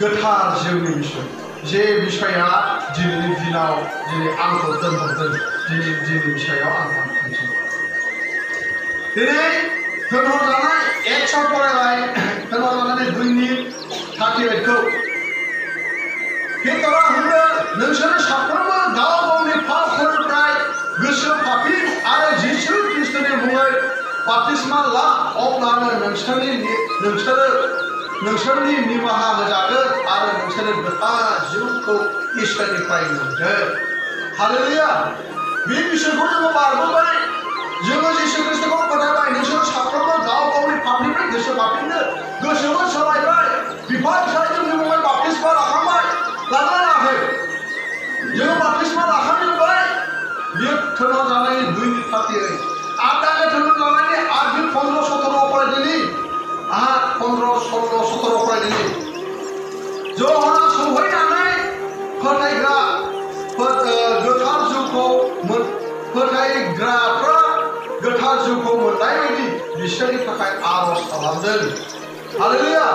गोथार जिउनि बिषय जे बिषया दिनैनि दिनाव दिनै आंखौ दोनहरदों दिनैनि बिषयाव आं थांखि दिनै दोनहरजानाय एक्सआव फरायबाय दोनहरजानानै 2:38 पेतरा होनो नोंसोर साफ्रोमबो गाव गावनि पापफोरनिफ्राय गोसो फाफिन आरो जिसु ख्रिस्टनि मुङै बाप्तिस्मा ला अब्लानो नोंसोरनि निमाहा होजागोन आरो नोंसोरो गोथार जिउखौ इसोरनिफ्राय मोनगोन हालेलुया बे बिसयखौ जोङो बारबोबाय जोङो जिसु ख्रिस्टखौ फोथायबाय नोंसोर साफ्रोमबो गाव गावनि पापनिफ्राय गोसो फाफिननो गोसोबो सोलायबाय बिफा फिसायजोंनि मुङै बाप्तिस्मा लाखांबाय लाना लायाखै जोङो बाप्तिस्मा लाखांजोब्बाय बियो थोनाव जानायनि 2:38 आदानो थोनाव जानायनि 15-17 फरायदिनि आहा 15-16-17 फरायदिनि ज'हना सौहैनानै फोथायग्रा गोथार जिउखौ फोथायग्राफ्रा गोथार जिउखौ मोननाय बायदि बिसोरनि थाखाय आरज खालामदों हालेलुया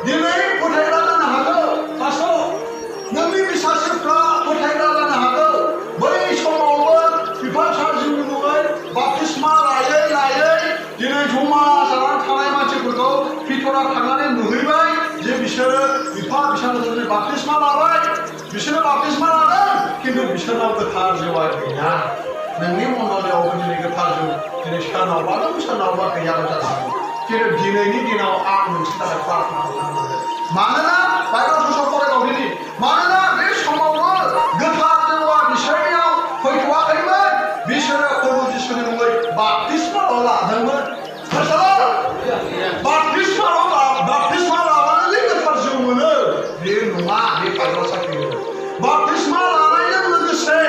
दिनै फोथायग्रा जानो हागौ फार्स्टआव नोंनि बिसासिफ्रा फोथायग्रा जानो हागौ बै समावबो बिफा फिसा जिउनि मुङै बाप्तिस्मा लायै दिनै जमा जानानै थानाय मानसिफोरखौ पितरा थांनानै नुहैबाय जे बिसोरो बिफा फिसाजों बाप्तिस्मा लाबाय बिसोरो बाप्तिस्मा लादों खिन्थु बिसोरनाव गोथार जिउआ गैया नोंनि मन'लियावबो दिनै गोथार जिउ दिनै सोरनावबा दं सोरनावबा गैयाबो जानो हागौ खिन्थु दिनैनि दिनाव आं नोंसोरनि थाखाय प्रार्थना खालामनांगोन मानोना बाइबेल ससेयाव फरायबाव दिनै मानोना बे समावबो गोथार जिउआ बिसोरनियाव फैथ'वाखैमोन बिसोरो प्रभु जिसुनि मुङै बाप्तिस्माल' लादोंमोन बाप्तिस्मा लानानै गोथार जिउ मोनो बे नङा बे बाइबेलाव सायख'यो बाप्तिस्मा लानायजों लोगोसे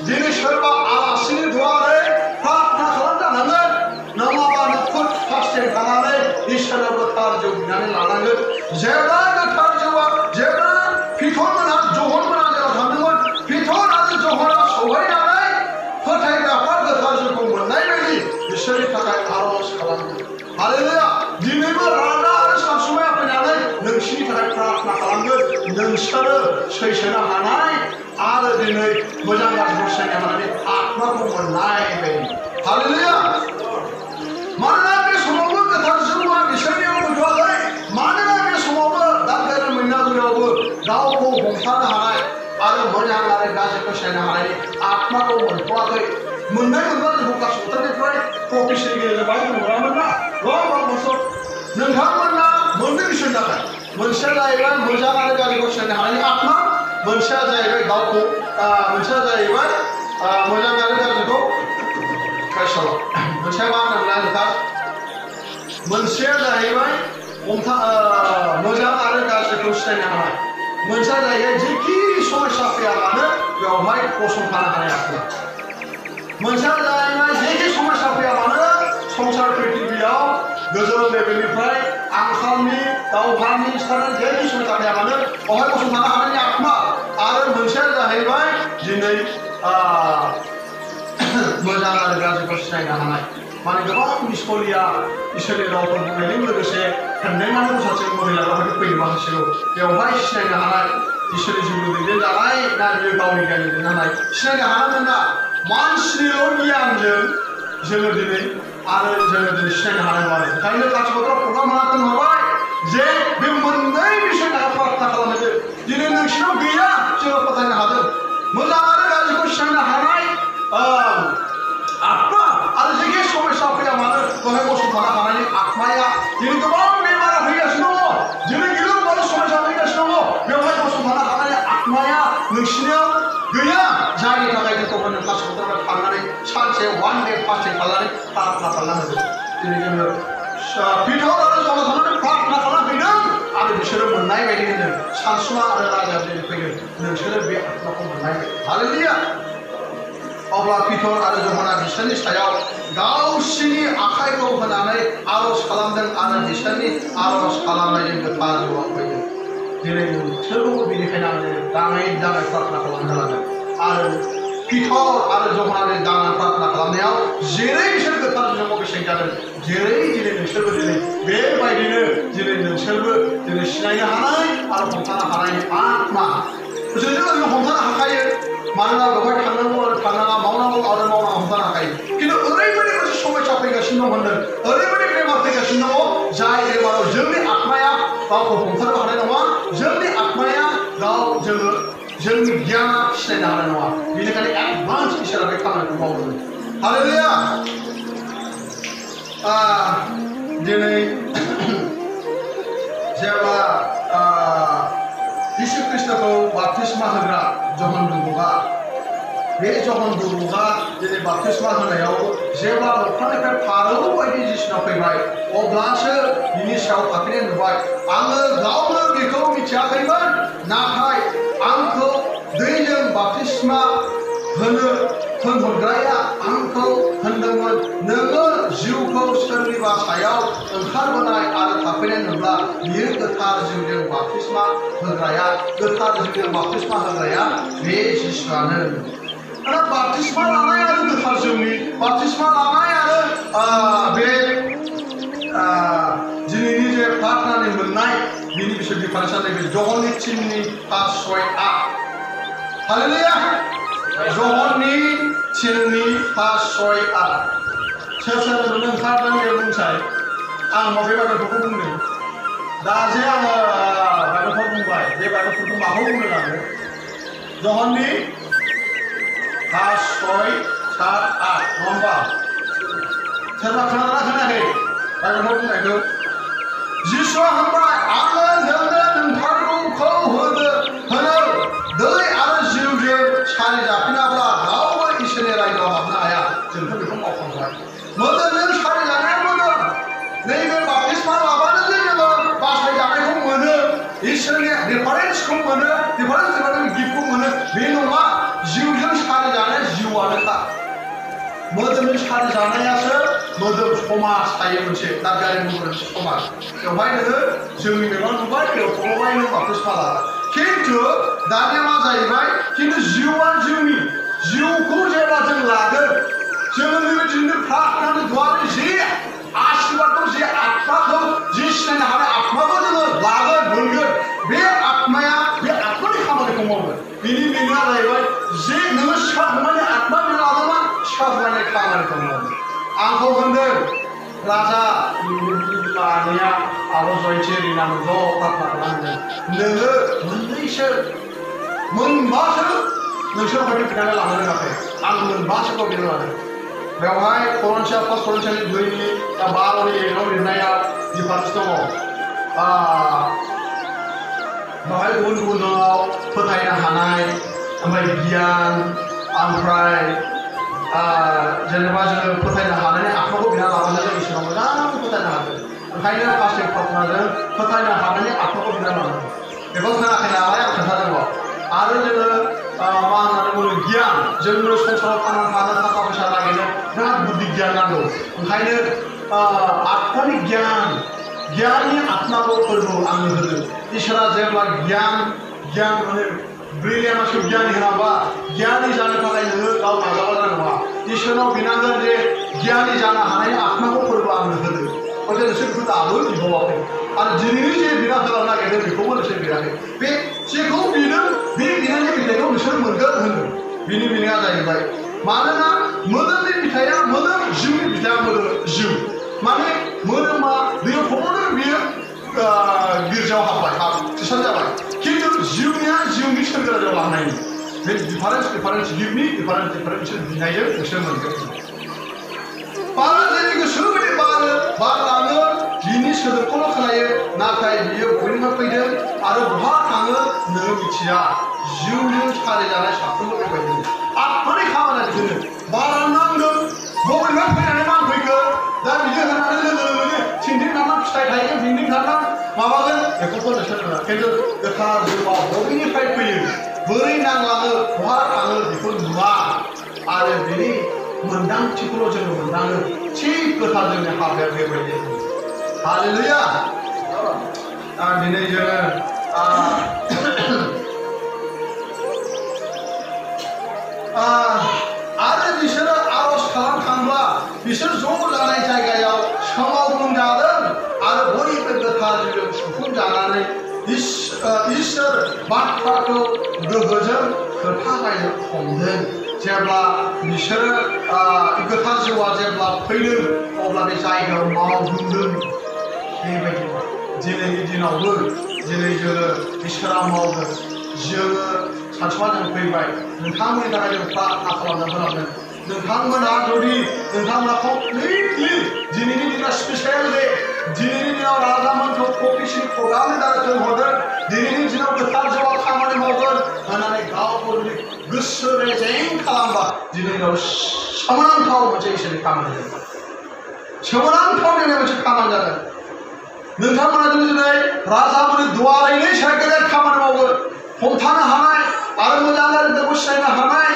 दिनै सोरबा आलासिनि दुआरै प्रार्थना खालामजानांगोन नङाबा न'खर फास्टें थानानै इसोरनाव गोथार जिउ बिनानै लानांगोन जेब्ला गोथार जिउआ जेब्ला पितरमोनहा जहनमोनहा जेराव थांदोंमोन पितर आरो जहना सौहैनानै फोथायग्राफ्रा गोथार जिउखौ मोननाय बायदि बिसोरनि थाखाय आरज खालामदों हालेलुया दिनैबो राजा आरो सानसुमाया फैनानै नोंसिनि थाखाय प्रार्थना खालामगोन नोंसोरो सैसोनो हानाय आरो दिनै मोजां गाज्रि सायनो हानानै आत्माखौ मोननाय बायदि हालेलुया मानोना बे समावबो गोथार जिउआ बिसोरनियाव फैथ'वाखै मानोना बे समावबो दागेर मैनागुरियावबो गावखौ हमथानो हानाय आरो मोजां आरो गाज्रिखौ सायनो हानायनि आत्माखौ मोनथ'वाखै मोननाय मोनबा जों लुकास सप्तानिफ्राय प्रफेसिनि गेजेरजों बाहाय नुवामोन ना नोंथांमोना मोननै बिसयनि थाखाय मोनसेया जाहैबाय मोजां आरो गाज्रिखौ सायनो हानायनि आत्मा मोनसेया जाहैबाय गावखौ मोनसेया जाहैबाय मोजां आरो गाज्रिखौ फरायसाल मोनसेया मा होनोमोन नोंथां मोनसेया जाहैबाय मोजां आरो गाज्रिखौ सिनायनो हानाय मोनसेया जाहैबाय जेखि समस्या फैया मानो बेवहाय गसंथानो हानाय आत्मा मोनसेया जाहैबाय जेखि समस्या फैया मानो संसार पृथिबियाव गोजौ लेभेलनिफ्राय आंखालनि दावहानि सारनि जेखि समस्या फैया मानो बेवहाय गसंथानो हानायनि आत्मा आरो मोनसेया जाहैबाय दिनै मोजां आरो गाज्रिखौ सिनायनो हानाय माने गोबां मिसलिया इसोरनि रावफोर बुंनायजों लोगोसे हेन्देनानै सासे महिलाया फैनोबो हासिगौ बेवहाय सिनायनो हानाय इसोरनि जिउनि दैदेनजानाय ना बियो गावनि गियानजों दैदेनजानाय सिनायनो हानांगोन ना मानसिनिल' गियानजों जोङो दिनै आरो जोङो दिनै सिनायनो हानाय नङा ओंखायनो गासिबोथ' प्रग्राम होना दोनहरबाय जे बे मोननै बिसयनि थाखाय प्रार्थना खालामदो दिनै नोंसिनाव गैया जोङो फोथायनो हादों मोजां आरो गाज्रिखौ सिनायनो हानाय आत्मा आरो जेखि समस्या फैया मानो बेवहाय गसंथानो हानायनि आत्माया दिनै गोबां बेमारा फैगासिनो दङ दिनै गिलु बालु समस्या फैगासिनो दङ बेवहाय गसंथानो हानायनि आत्माया नोंसिनियाव गैया जायनि थाखाय जोंखौ होनो हस्पिटालाव थांनानै सानसे 1 डे फास्टिं खालामनानै प्रार्थना खालामनांगौ दिनै जोङो पितर आरो जहना थांनानै प्रार्थना खालामफैदों आरो बिसोरो मोननाय बायदि होनो सानसुमा आरो राजा दिनै फैगोन नोंसोरो बे आत्माखौ मोननाय बायदि हालेलुया अब्ला पितर आरो जहना बिसोरनि सायाव गावसिनि आखाइखौ होनानै आरज खालामदों आरो बिसोरनि आरज खालामनायजों गोथार जिउआ फैदों दिनै नोंसोरखौबो बेनिखायनो आङो दाङै प्रार्थना खालामनो लादों आरो पितर आरो जहनानि दाङा प्रार्थना खालामनायाव जेरै बिसोर गोथार जिउआव बेसेन जादों जेरै दिनै नोंसोरबो दिनै बेबायदिनो दिनै नोंसोरबो दिनै सिनायनो हानाय आरो हमथानो हानायनि आत्मा जोंनो हमथानो हाखायो मानोना बेवहाय थांनांगौ आरो थांनाङा मावनांगौ आरो मावनाङा हमथानो हाखायो खिन्थु ओरैबायदि मोनसे समस्या फैगासिनो दं होनदों ओरैबायदि बेमार फैगासिनो दङ जाय बेमाराव जोंनि आत्माया गावखौ हमथानो हानाय नङा जोंनि आत्माया गाव जोंनि गियाना सिनायनो हानाय नङा बेनिखायनो एडभान्स इसोरा बे खामानिखौ मावदों हालेलुया दिनै जेब्ला यीशु ख्रीष्टखौ बाप्तिस्मा होग्रा जहन बुंगआ बे जहन बुंगआ दिनै बाप्तिस्मा होनायाव जेब्ला अख्रांनिफ्राय फारौ बायदि जिसुनाव फैबाय अब्लासो बिनि सायाव थाफैनाय नुबाय आङो गावनो बेखौ मिथियाखैमोन नाथाय आंखौ दैजों बाप्तिस्मा होनो होनहरग्राया आंखौ होनदोंमोन नोङो जिउखौ सोरनिबा सायाव ओंखारबोनाय आरो थाफैनाय नुब्ला बियो गोथार जिउजों बाप्तिस्मा होग्राया गोथार जिउजों बाप्तिस्मा होग्राया बे जिसुआनो आरो बाप्तिस्मा लानाय आरो गोथार जिउनि बाप्तिस्मा लानाय आरो बे दिनैनि जे प्रार्थनानि मोननाय बिनि बिसय डिफारेन्सआ नैबे जहननि 3:5-8 हालेलुया जहननि 3:5-8 सोर सोर नुनो ओंखारदों बे बुंसाय आं बबे बाइबेलखौ बुंदों दा जे आङो बाइबेलखौ बुंबाय बे बाइबेलफोरखौ माखौ बुंदों आङो जहननि 5:6-7-8 नङा होमबा सोरबा खोनादोंना खोनायाखै बाइबेलखौ बुंनायखौ जिसुआ होनबाय आङो नोंनो नोंथांखौ होनो दै आरो जिउजों सारि जाफिनाब्ला रावबो इसोरनि रायजोआव हाबनो हाया जोंथ' बेखौ मावखांबाय मोदोम नों सारि जानाया मोदोम नैबे बाप्तिस्मा लाबानो जे जोङो बासायजानायखौ मोनो इसोरनि डिफारेन्सखौ मोनो डिफारेन्स गिफ्टखौ मोनो बे नङा जिउजों सारि जानाया जिउआनोखा मोदोमजों सारि जानायासो मोदोम समाज थायो मोनसे दागारि महरै समाज बेवहाय नोङो जोंनि मेगन नुबाय बेयाव थबाय नों बाप्तिस्मा लाबाय खिन्थु दानिया मा जाहैबाय खिन्थु जिउआ जिउनि जिउखौ जेब्ला जों लागोन जोङो बेबायदिनो प्रार्थनानि द्वारै जे आशीर्वादखौ जे आत्माखौ जे सिनायनो हानाय आत्माखौ जोङो लागोन मोनगोन बे आत्माया बे आत्मानि खामानिखौ मावगोन बिनि मेनुआ जाहैबाय जे नोङो साफायनाय आत्मा बे लादोंमोन साफायनाय खामानिखौ मावगोन आंखौ होनदों राजा बिमानिया आब' जयथि रिनाम ज' प्रार्थना खालामदों नोङो मोनबासो नोंसोर बायदि फिथाइ लानो रोङाखै आं मोनबासोखौ बेनो लादों बेवहाय करन्थियानि 2:12 लिरनायाव डिफारेन्स दङ बेवहाय गुबुन गुबुनाव फोथायनो हानाय ओमफ्राय गियान ओमफ्राय जेनेबा जोङो फोथायनो हानायनि आखुखौ बिना लाबानो जों इसोराव मोजां फोथायनो हागोन ओंखायनो फार्स्ट प्रार्थनाजों फोथायनो हानायनि आखुखौ बिना लानांगौ बेखौ खोनायाखै नालाय आं खोन्थादों आरो जोङो मा होननानै बुङो गियान जोंनो संसाराव थांनानै थानो थाखा फैसा नागिरनो बिराद बुद्धि गियान नांगौ ओंखायनो आत्मानि गियाननि आत्माखौ फोरबो आंनो होदों इसोरा जेब्ला गियान माने ब्रिलियानासो गियानि होनाबा गियानि जानो थाखाय नोङो गाव नाजाबा जानाय नङा इसोरनाव बिनांगोन जे गियानि जानो हानायनि आत्माखौ फोरबो आंनो होदों हयथ' नोंसोर बेखौ दाबो बिबावाखै आरो दिनैनि जे बिना होलांनो नागिरदों बेखौबो नोंसोर बिनाखै बे जेखौ बिदों बे बिनायनि फिथाइखौ नोंसोर मोनगोन होनदों बिनि बिनाया जाहैबाय मानोना मोदोमनि फिथाइया मोदोम जिउनि फिथाइया मोदोम जिउ माने मोदोमा दैयाव थबनो बियो गिर्जायाव हाबबाय ख्रिस्टान जाबाय खिन्थु जिउनि सोरगोराव लांनायनि बे डिफारेन्स गिफ्टनि डिफारेन्स बिसोर बिनायजों नोंसोर मोनगोन बारा जेरै गोसो बायदि बार लाङो बिनि सोदोबखौल' खोनायो नाथाय बियो बयनिफ्राय फैदों आरो बहा थाङो नोङो मिथिया जिउजों सारिजानाय साफ्रोमबो बेबायदि आत्मानि खामानिया बिदिनो बारा नांगोन बबेनिफ्राय फैनानै नांफैगोन दा बिदि होनानै लोगो थिंथिं थांना फिथाइ थायगोन थिंथिं थांना माबागोन बेखौथ' नोंसोर रोङा खिन्थु गोथार जिउआ बबेनिफ्राय फैयो बोरै नांलाङो बहा थाङो बेखौ नुवा आरो बिनि मोन्दांथिखौल' जोङो मोन्दाङो थिग गोथार जोंनि हाबाया बेबायदि हालेलुया दिनै जोङो आरो बिसोरो आर'ज खालामखांब्ला बिसोर ज' जानाय जायगायाव सोमावग्लुंजादों आरो बयबो गोथार जिउजों सुफुंजानानै इसोर बाथ्राखौ गोहोजों खोथाबायनो हमदों जेब्ला बिसोरो गोथार जिउआ जेब्ला फैदों अब्ला बे जायगायाव मावग्लुंदों बेबायदि दिनैनि दिनावबो दिनै जोङो इसोरा मावदों जोङो सानसुआ जों फैबाय नोंथांमोननि थाखाय जों प्रार्थना खालामनो होनांगोन नोंथांमोना जुदि नोंथांमोना कमप्लिटलि दिनैनि दिना स्पेसियेल डे दिनैनि दिनाव राजामोनखौ कपिसनि प्रग्रामनि दारै दोनहरदों दिनैनि दिनाव गोथार जिउआव खामानि मावगोन होननानै गावखौ जुदि गोसो रेजें खालामबा दिनैनाव सोमोनांथाव मोनसे इसोरनि खामानि जागोन सोमोनांथाव दिनै मोनसे खामानि जागोन नोंथांमोना जुदि दिनै राजामोननि दुवारैनो इसोरा गेदेर खामानि मावगोन हमथानो हानाय आरो मोजां गाज्रिखौ सिनायनो हानाय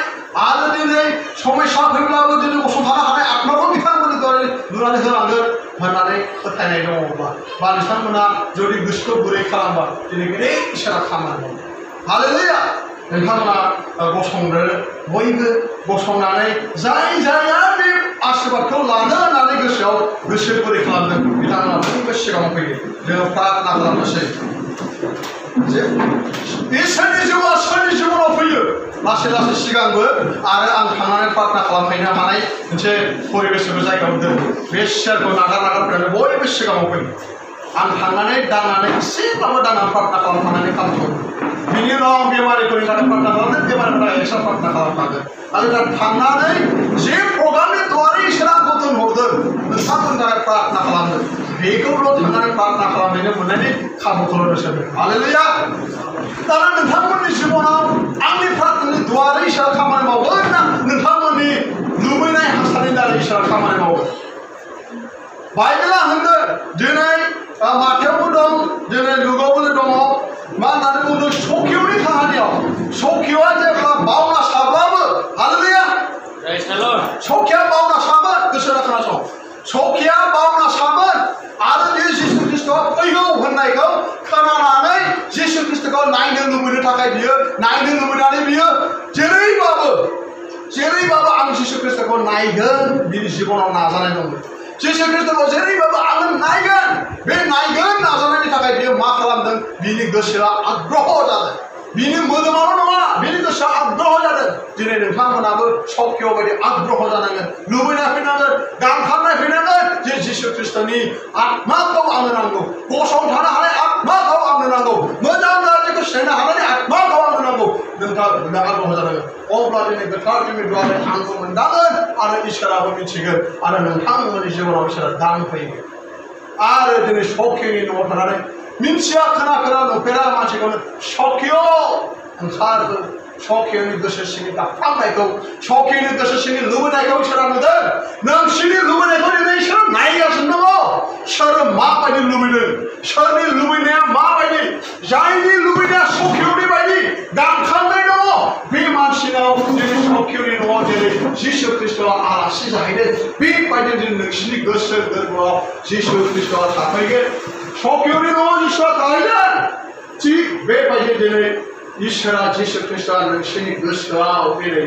आरो दिनै समस्या फैब्लाबो दिनै गसंथानो हानाय आत्माखौ बिथांमोननि द्वारा नुनानै होलांगोन होननानै फोथायनाय दङब्ला बा नोंथांमोना जुदि गोसोखौ गुरै खालामबा दिनै गेदेर इसोरा खामानि मावो हालेलुया नोंथांमोना गसंनो बयबो गसंनानै जायहा बे आशीर्बादखौ लानो होननानै गोसोआव गोसो गुरै खालामदों बिथांमोना बयबो सिगाङाव फैयो जोङो प्रार्थना खालामनोसै इसोरनि जिउआ सोरनि जिउआव फैयो लासै लासै सिगांबो आरो आं थांनानै प्रार्थना खालामहैनो हानाय मोनसे परिबेसखौ जायगायाव दोन बे सियारखौ नागार फैनानै बयबो सिगाङाव फैयो आं थांनानै दांनानै एसेब्लाबो दांनानै प्रार्थना खालामनानै खालामो बिनि उनाव बेमारिफोरनि थाखाय प्रार्थना खालामदों बेमारिफोरनि थाखाय एक्सट्रा प्रार्थना खालामनांगोन आरो दा थांनानै जे प्रग्रामनि द्वारै इसोरा आंखौ दोनहरदों नोंथांमोननि थाखाय प्रार्थना खालामदों बेखौल' थांनानै प्रार्थना खालामहैनो मोननायनि खाबुखौल' नोंसोर हालेलुया दाना नोंथांमोननि जिबनाव आंनि प्रार्थनानि द्वारै इसोरा खामानि मावगोन ना नोंथांमोननि लुबैनाय हास्थायनि दारै इसोरा खामानि मावगोन बाइबेला होनदों दिनै माथायावबो दं दिनै लुकावबो दङ मा होननानै बुंदों सखिय'नि काहानियाव सखिय'आ जेब्ला बावना साब्लाबो हालेलुया सखिया बावना साबोन गोसोरा खोनासं सखिया बावना साबोन आरो बे जिसु ख्रिस्ट'आ फैगौ होननायखौ खोनानानै जिसु ख्रिस्ट'खौ नायनो लुबैनो थाखाय बियो नायनो लुबैनानै बियो जेरैबाबो आं जिसु ख्रिस्ट'खौ नायगोन बिनि जिबनाव नाजानाय दंमोन जिसु ख्रिस्ट'खौ जेरैबाबो आङो नायगोन बे नायगोन नाजानायनि थाखाय बियो मा खालामदों बिनि गोसोआ आग्रह जादों बिनि मोदोमावल' नङा बिनि गोसोआ आग्रह जादों दिनै नोंथांमोनाबो सखिय' बायदि आग्रह जानांगोन लुबैनाय फैनांगोन गांखांनाय फैनांगोन जे जिसु ख्रिस्ट'नि आत्माखौ आंनो नांगौ गसंथानो हानाय आत्माखौ आंनो नांगौ मोजां गाज्रिखौ सिनायनो हानायनि आत्माखौ आंनो नांगौ नोंथाङा आग्रह जानांगोन अब्ला दिनै गोथार जिउनि द्वारै आंखौ मोनदांगोन आरो इसोराबो मिथिगोन आरो नोंथांमोननि जिबनाव इसोरा दान फैगोन आरो दिनै सखिय'नि न'आव थानानै मिन्थिया खोना नुफेरा मानसिखौनो सखिय' ओंखारगोन सखिय'नि गोसो सिंनि दाफामनायखौ सखिय'नि गोसो सिंनि लुबैनायखौ इसोरा नुदों नोंसिनि लुबैनायखौ दिनै इसोर नायगासिनो दङ सोर माबायदि लुबैदों सोरनि लुबैनाया माबायदि जायनि लुबैनाया सखिय'नि बायदि दानखांनाय दङ बे मानसिनाव दिनै सखिय'नि न'आव जेरै जिसु ख्रिस्ट'आ आलासि जाहैदों बेबायदि दिनै नोंसिनि गोसो गोरबोआव जिसु ख्रिस्ट'आ थाफैगोन सखिय'नि न'आव जिसुआ थाहैगोन थिग बेबायदि दिनै इसोरा जिसु ख्रिस्ट'आ नोंसिनि गोसोआव दिनै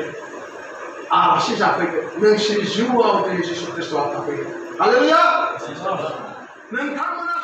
आलासि जाफैगोन नोंसिनि जिउआव दिनै जिसु ख्रिस्ट'आ थाफैगोन हालेलुया नोंथांमोना